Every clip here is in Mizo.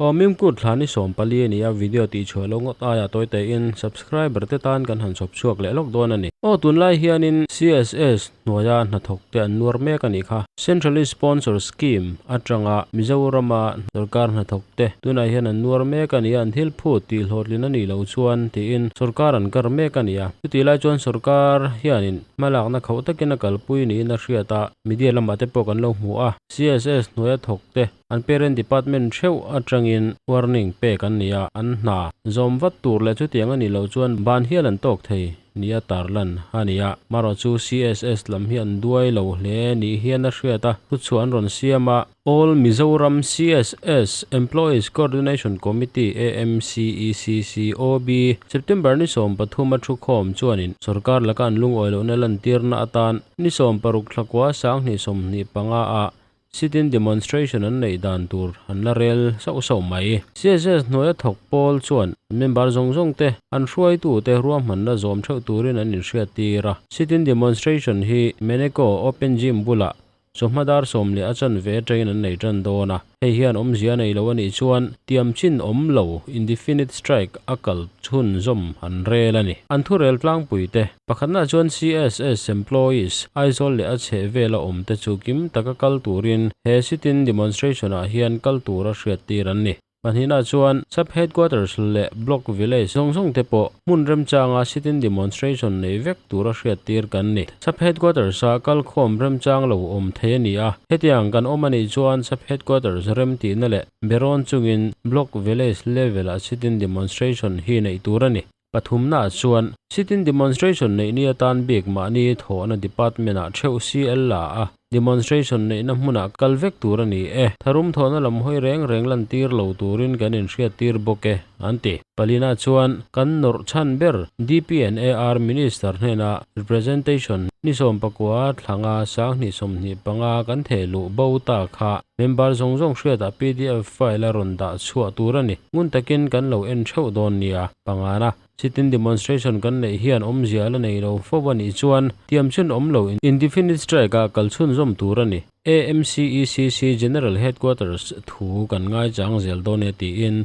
Aw Mimkut thla ni 14 a ni a, video tih chhuah lo ngawt aia tawi tein subscriber te tan kan han chhawp chhuak leh lawk dawn a ni. Aw tunlai hianin CSS hnuaia hnathawk te an nuar mek a nih kha. Centrally Sponsor Scheme atanga Mizorama sorkar hnathawk te tunah hian an nuar mek a ni a, an thil phut tih hlawhtlin a nih loh chuan tiin sorkar an kar mek a ni a. Chutih lai chuan sorkar hianin hmalakna khauh takin a kalpui niin a hriat a, media lamah te pawh kan lo hmu a, CSS hnuaia thawk te An parent department theuh atangin warning pek an ni a, an hna zawm vat tur leh chutiang a nih loh chuan ban hial an tawk thei nia tarlan a ni a. Marawh chu CSS lam hi an duai lo hle nih hian a hriat a, thuchhuah an rawn siam a. All Mizoram CSS Employees Coordination Committee, AMCECCOB, September ni 13 a thukhawm chuanin sorkar laka an lungawi lohna lantirna atan ni 16 thlakua 2025 ah Sit-in demonstration an neih dan tur an la rel sauh sauh mai. CSS hnuaia thawk pawl chuan an member zawng zawng te, an hruaitu te ruahmanna zawm theuh turin an inhriat tir a. Sit-in demonstration hi Meneco Open Gym bulah chawhma dar 10 leh a chanve atangin an nei tan dawn a. Hei hian awmzia nei lo a nih chuan tiam chin awm lo indefinite strike a kal chhunzawm an rel a ni. An thurel tlangpui te Pakhatna chuan CSS employees Aizawl leh a chheh vela awm te chu kim taka kal turin he sit-in demonstration ah hian kal tura hriat tir an ni. Pahnihna chuan Sub Headquarters leh Block Village zawng zawng te pawh hmun remchanga sit-in demonstration nei vek tura hriat tir kan ni. Sub Headquarters ah kalkhawm remchang lo awm thei a ni a, hetiang kan awm a nih chuan Sub Headquarters remtihna leh berawn chungin Block Village level ah sit-in demonstration hi neih tur a ni. Pathumnaah chuan sit-in demonstration neih ni atan bik mahni thawhna department-ah theuh CL la a, demonstration neihna hmunah kal vek tur a ni e. Tharum thawhna lam hawi reng reng lantir lo turin kan inhriattir bawk e, an ti. Palina chuan kan nawrh chhan ber DPNAR Minister hnena representation ni 19 thlanga 2025 kan theh luh bo ta kha member zawng zawng hriatah pdf file a rawn dah chhuah tur a ni. Ngun takin kan lo en theuh dawn nia. Pangana, sit-in demonstration kan neih hian awmzia la nei lo fo a nih chuan tiam chhun awm lo indefinite strike ah kal chhunzawm tur a ni. AMCECC General Headquarters thu kan ngaichang zel dawn e tiin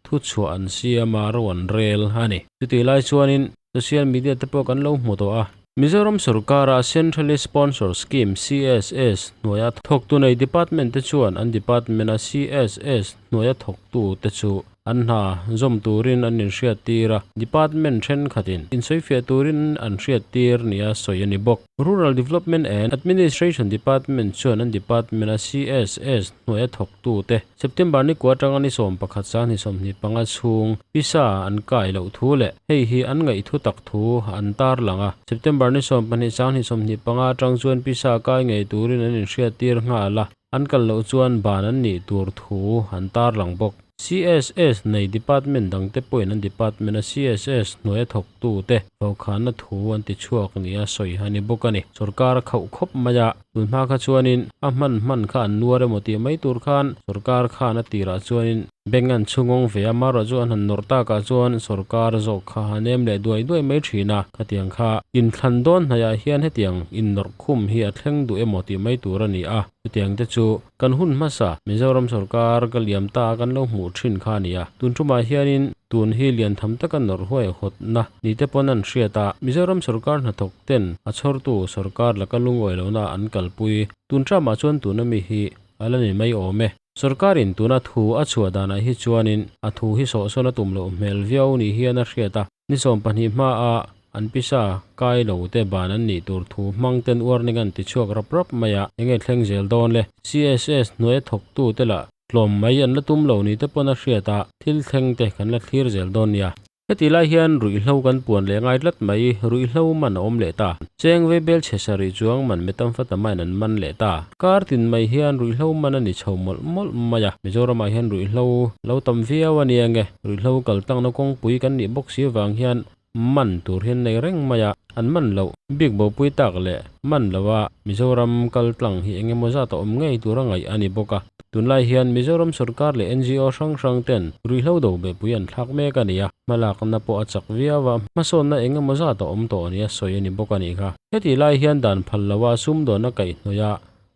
thuchhuah an siam a ro an rel a ni. Chutih lai chuanin social media te pawh kan lo hmu tawh a. Mizoram sorkara Centrally Sponsored Scheme, CSS, hnuaia thawktu nei department te chuan an department-a CSS hnuaia thawktu te chu An hna zawm turin an inhriattir a, department thenkhatin insawifiah turin an hriattir nia sawi a ni bawk. Rural Development and Administration Department chuan an department-a CSS hnuaia thawktute September ni kua atanga ni 11 2025 chhung pisa an kai loh thu leh hei hi an ngaihthu tak thu an tarlang a. September ni 12 2025 atang chuan pisa kai ngei turin an inhriattir nghal a. An kal loh chuan ban an nih tur thu an tarlang bawk. CSS nei department dangte pawhin an department a CSS hnuaia thawktute vaukhana thu an ti chhuak nia sawi a ni bawk a ni. Sorkar a khauh khawp mai a, tun hma kha chuanin a hman hman kha an nuar emaw tih mai tur khan sorkar khan a tirah chuanin Bank an chhungawng ve a, marawh chu an han nawrh takah chuan sorkar zawk kha a nem leh duai duai mai thin a, khatiang kha inthlan dawn hnaiah hian hetiang innawrh khum hi a thleng duh emaw tih mai tur a ni a, chutiang te chu kan hun hmasa Mizoram sorkar ka liam ta a kan lo hmuh thin kha a ni a, tun tumah hianin tun hi lian tham taka nawrh huai hawtna ni te pawn an hriat a, Mizoram sorkar hnathawk ten a chhawrtu sorkar laka lungawi lohna an kalpui tun tramah chuan tuna mi hi a la ni mai awm e. Sorkarin tuna thu a chhuah danah hi chuanin a thu hi sawhsawn a tum loh hmel viau ni hian a hriat a, ni 12 hmaa an pisa kai lo te ban an nih tur thu hmang ten warning an ti chhuak rap rap mai a, enge thleng zel dawn le? CSS hnuaia thawktu te lah tlawm mai an la tum lo ni te pawn a hriat a, thil thleng te kan la thlir zel dawn nia. Heti lai hian ruihhlo kan puan leh ngai tlat mai, ruihhlo man a awm leh ta. Cheng veibel chhe sarih chuang man methamphetamine an man leh ta. Kar tin mai hian ruihhlo man a ni chho mawlh mawlh mai a. Mizoramah hian ruihhlo lo tam viau a nia nge, ruihhlo kal tlangna kawngpui kan nih bawk si avang hian man tur hian nei reng mai a, an man loh bik bopui tak leh man loha Mizoram kal tlang hi eng emaw zat a awm ngei tur a ngaih a ni bawk a. Tunlai hian Mizoram sorkar leh NGO hrang hrang ten ruihhlo do behpui an thlak mek a ni a, hmalakna pawh a chak viau a, hmasawnna eng emaw zat a awm tawh nia sawi a ni bawk a nih kha. Heti lai hian dan phal loha sumdawnna kaihhnawih a,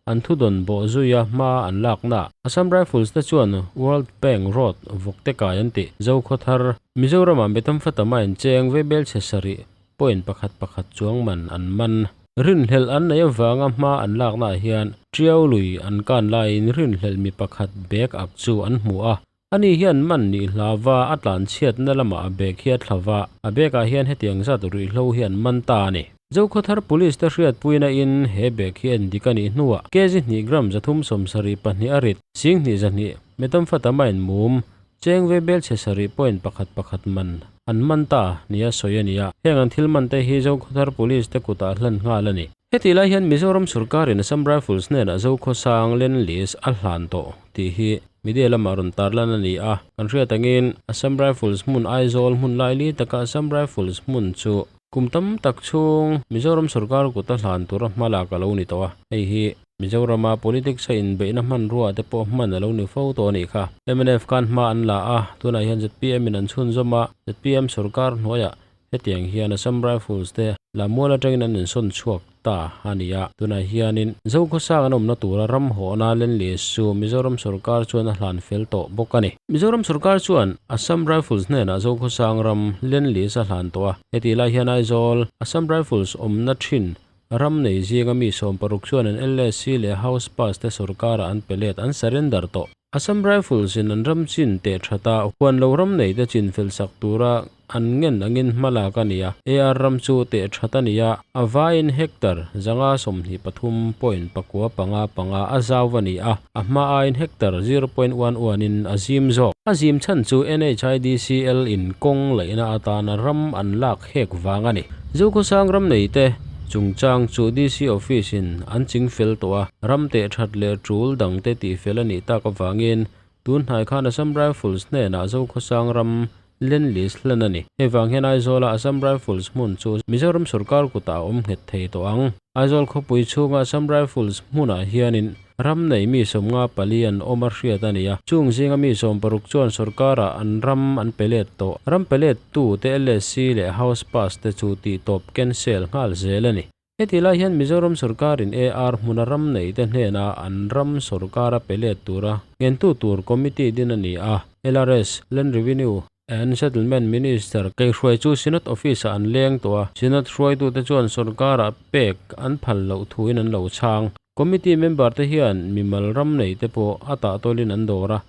an thudawn bawh zuia hma an lakna. Assam Rifles te chuan World Bank Road vawkte kai an tih. Zokhawthar, Mizoramah methamphetamine cheng veibel chhe sarih point pakhat pakhat chuang man an man. Rinhlelh an neih avanga hma an laknaah hian Tiau lui an kan laiin rinhlelh mi pakhat bag ak chu an hmu a. Ani hian man nih hlava a tlanchhiatna lamah a bag hi a thla va, a bag ah hian hetiang zat ruihhlo hi an man ta a ni. Zokhawthar Police te hriatpuina in he bag hi en dik a nih hnuah kg hnih gram 372 a rit, 20 200 methamphetamine mum Cheng ve bel chhe sarih point pakhat pakhat man an man ta nia sawi a ni a, heng an thil man te hi Zokhawthar Police te kutah hlan nghal a ni. Hetih lai hian Mizoram sawrkarin Assam Rifles hnenah Zokhawsang Land Lease a hlan tawh tih hi media lamah rawn tarlan a ni a, kan hriat angin Assam Rifles hmun Aizawl hmun laili taka Assam Rifles hmun chu kum tam tak chhung Mizoram sawrkar kuta hlan tura hmalak a lo ni tawh a, hei hi Mizorama politics a inbeihna hmanrua te pawh hman a lo ni fo tawh a nih kha. Mnf khan hma an la a, tunah hian zpm in an chhunzawm a, zpm sorkar hnuaiah hetiang hian Assam Rifles te Lammual atangin an insawn chhuak ta a ni a. Tunah hianin Zokhawsang an awmna tura ram hawhna Lenlist chu Mizoram sorkar chuan a hlan fel tawh bawk a ni. Mizoram sorkar chuan Assam Rifles hnenah Zokhawsang ram Lenlist a hlan tawh a, hetih lai hian Aizawl Assam Rifles awmna thin Ram nei zinga mi 60 chuan an LSC leh House Pass te sorkarah an pe let, an surrender tawh. Assam Rifles in an ram chin teh that a, huan lo ram nei te chin fel sak tura an ngen angin hma lak a ni a. AR ram chu teh that a ni a, a vaiin hectare 123 point pakua panga panga a zau a ni a, a hma aiin hectare 0.1 one in a zim zawk. A zim chhan chu NHIDCL in kawng laihna atana ram an lak hek vang a ni. Zokhawsang ram nei te chungchang chu DC office in an ching fel tawh a, ram teh that leh tul dang te tih fel a nih tak avangin tun hnai khan Assam Rifles hnenah Zokhawsang ram land lease hlan a ni. Hei vang hian Aizawla Assam Rifles hmun chu Mizoram sorkar kutah a awm nghet thei tawh ang. Aizawl khawpui chhunga Assam Rifles hmunah hianin ram nei mi 54 an awm a hriat a ni a, chung zinga mi 60 chuan sorkarah an ram an pe let tawh. Ram pe let tu te LSC leh House Pass te chu tih tawp cancel nghal zel a ni. Heti lai hian Mizoram sorkarin AR hmuna ram nei te hnena an ram sorkara pe let tura ngentu tur committee din a ni a, LRS, Land Revenue and Settlement Minister Keihruai chu Synod Office-ah an leng tawh a, Synod hruaitute chuan sorkarah pek an phal loh thuin an lo chhang. Committee member te hian mimal ram nei te pawh a tahtawlin an dawr a,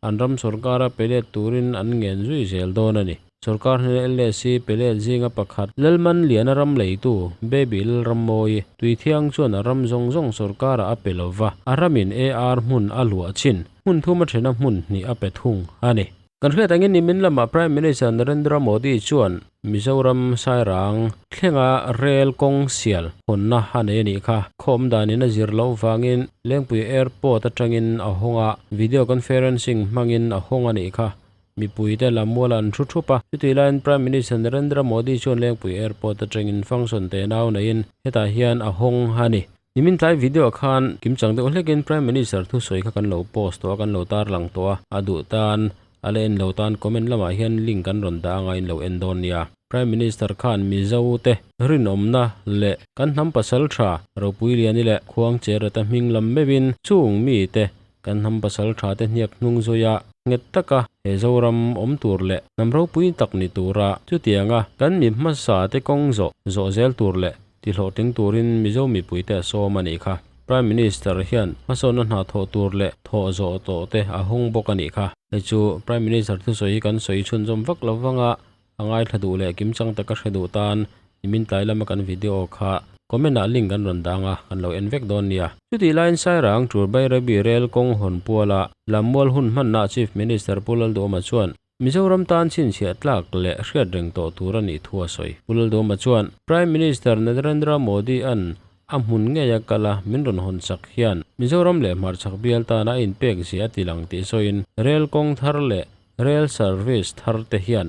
an ram sorkara pe let turin an ngen zui zel dawn a ni. Sorkar hnena LSC pe let zinga pakhat Lalman Liana ram leitu Baby Lalrammawi Tuithiang chuan a ram zawng zawng sorkarah a pe lova, a ramin AR hmun a luah chin, hmun thum a thena hmun hnih a pe thung a ni. Kan hriat angin nimin lamah Prime Minister Narendra Modi chuan Mizoram Sairang thlenga rel kawng sial hawnna a nei a nih kha. Khawm danin a zir loh vangin Lengpui Airport atangin a hawng a, video conferencing hmangin a hawng a nih kha. Mipuite lam mualah an thu thup a, chutih laiin Prime Minister Narendra Modi chuan Lengpui Airport atangin function te nau neiin hetah hian a hawng a ni. Nimin tlai video ah khan kimchang deuh hlekin Prime Minister thusawi kha kan lo post tawh a, kan lo tarlang tawh a, a duh tan a la en lo tan comment lamah hian link kan rawn dah anga in lo en dawn nia. Prime Minister khan Mizo te rinawmna leh kan hnam pasal tha ropui liani leh khuang cherata hming lam meuhin chung mi te kan hnam pasal tha te hniak hnung zuia nghet taka he Zoram awm tur leh hnam ropui tak ni tura chutianga kan mi hmasa te kawng zawh zawh zel tur leh Tihlawhtling turin Mizo mipuite a sawm a nih kha. Prime Minister hian hmasawnna hna thawh tur leh thawh zawh tawh te a hawng bawk a nih kha. Hei chu Prime Minister thusawi hi kan sawi chhunzawm vak lo vang a, a ngaithla duh leh kimchang taka hre duh tan nimin tlai lama kan video kha comment ah link kan rawn dang a, kan lo en vek dawn nia. Chutih laiin Sairang Turbairabi Rel kawng hawn puala Lammual hun hmanna Chief Minister Pu Lalduhoma chuan Mizoram tan chhinchhiah tlak leh hriat reng tawh tur a nih thu a sawi. Pu Lalduhoma chuan Prime Minister Narendra Modi an a hmun ngei a kal a, min rawn hawn chak hian Mizoram leh hmarchhak bial tana a inpek zia a ti lang tih sawiin rel kawng thar leh rel service thar te hian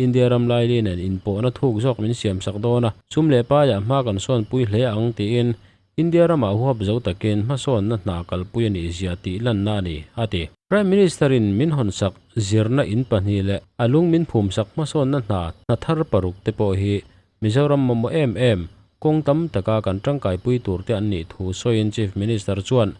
India ram laili nen inpawhna thuk zawk min siam sak dawn a, sum leh paiah hma kan sawnpui hle ang tiin India ramah huap zo takin hmasawnna hna kalpui a nih zia tih lanna a ni, a ti. Prime Minister in min hawnsak zirna in pahnih leh a lung min phumsak hmasawnna hna hna thar paruk te pawh hi Mizoram mamawh em em. kawng tam taka kan tangkaipui tur te an nih thu sawiin Chief Minister chuan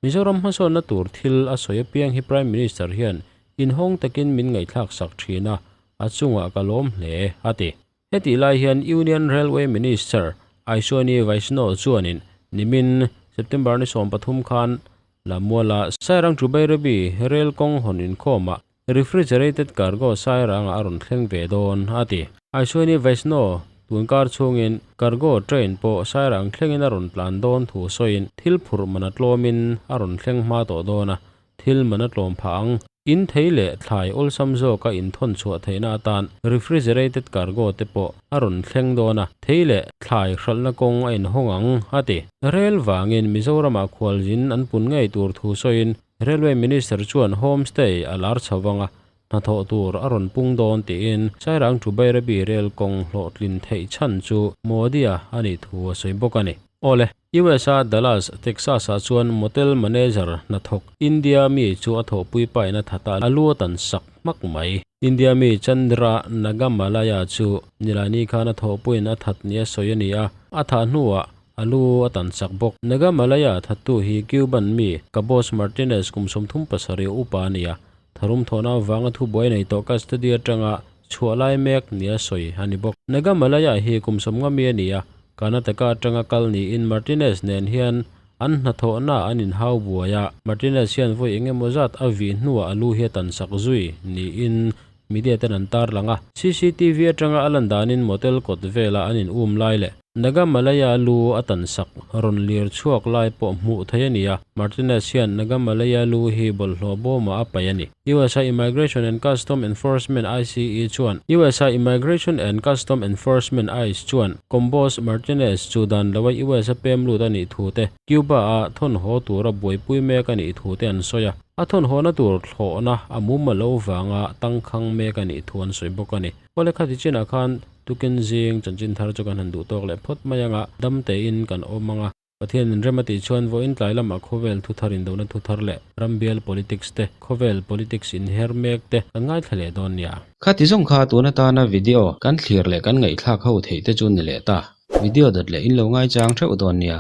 Mizoram hmasawnna tur thil a sawi apiang hi Prime Minister hian inhawng takin min ngaihthlak sak thin a, a chungah ka lawm hle, a ti. Hetih lai hian Union Railway Minister Aishwani Vaishnaw chuanin nimin September ni 13 khan Lamuala Sairang to Bairabi rel kawng hawn inkhawmah refrigerated cargo Sairangah a rawn thleng ve dawn a ti. Aishwani Vaishnaw tunkar chhungin cargo train pawh Sairang thlengin a rawn tlan dawn thu sawiin thil phurh man a tlawmin a rawn thleng hma tawh dawn a, Thil man a tlawm phah ang. In thei leh thlai awlsam zawka inthawn chhuah theihna atan refrigerated cargo te pawh a rawn thleng dawn a, thei leh thlai hralhna kawng a inhawng ang, a ti. Rel vangin Mizoramah khualzin an pun ngei tur thu sawiin Railway Minister chuan homestay a lar chho vang a, hnathawh tur a rawn pung dawn tiin Sairang to Bairabi rel kawng hlawhtlin theih chhan chu Modi-a a nih thu a sawi bawk a ni. Awle. USA Dallas, Texas ah chuan motel manager hnathawk India mi chu a thawhpui pain a that a, a lu a tan sak hmak mai. India mi Chandra Nagamalaya chu Nilaini khan a thawhpuiin a that nia sawi a ni a, a thah hnuah a lu a tan sak bawk. Nagamalaya thattu hi Cuban mi Cabos Martinez kum 37 upa a ni a, tharum thawhna avanga thubuai nei tawh custody atanga chhuah lai mek nia sawi a ni bawk. Nagamalaya hi kum 50 mi a ni a, Karnataka atanga kal niin Martinez nen hian an hnathawhna an inhau buai a, Martinez hian vawi eng emaw zat a vih hnuah a lu hi a tansak zui niin media ten an tarlang a. CCTV atanga a lan danin motel kawt vela an in um lai leh Nagamalaya lu a tansak rawn lir chhuak lai pawh hmuh theih a ni a, Martinez hian Nagamalaya lu hi bawlhhlawh bawmah a paih a ni. USA Immigration and Custom Enforcement, ICE, chuan USA Immigration and Custom Enforcement, ice, chuan Combos Martinez chu dan loa US a pem lut a nih thu te, Cuba-a thawn haw tura buaipui mek a nih thu te an sawi a. A thawn hawna tur thlawhna a mum a lo vanga tangkhang mek a nih thu an sawi bawk a ni. Awle khati chinah khan tukin zing chanchin thar chu kan han duh tawk leh phawt mai anga dam tein kan awm ang a. Pathian in rem a tih chuan vawiin tlai lamah khawvel thu thar indona thu thar leh rambial politics te, khawvel politics inher mek te kan ngaithla leh dawn nia. Khati zawng kha tun atana video kan thlir leh kan ngaihthlak ho theih te chu ni leh ta. Video dawt leh in lo ngaichang theuh dawn nia.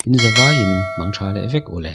In zavaiin mang tha leh vek u le.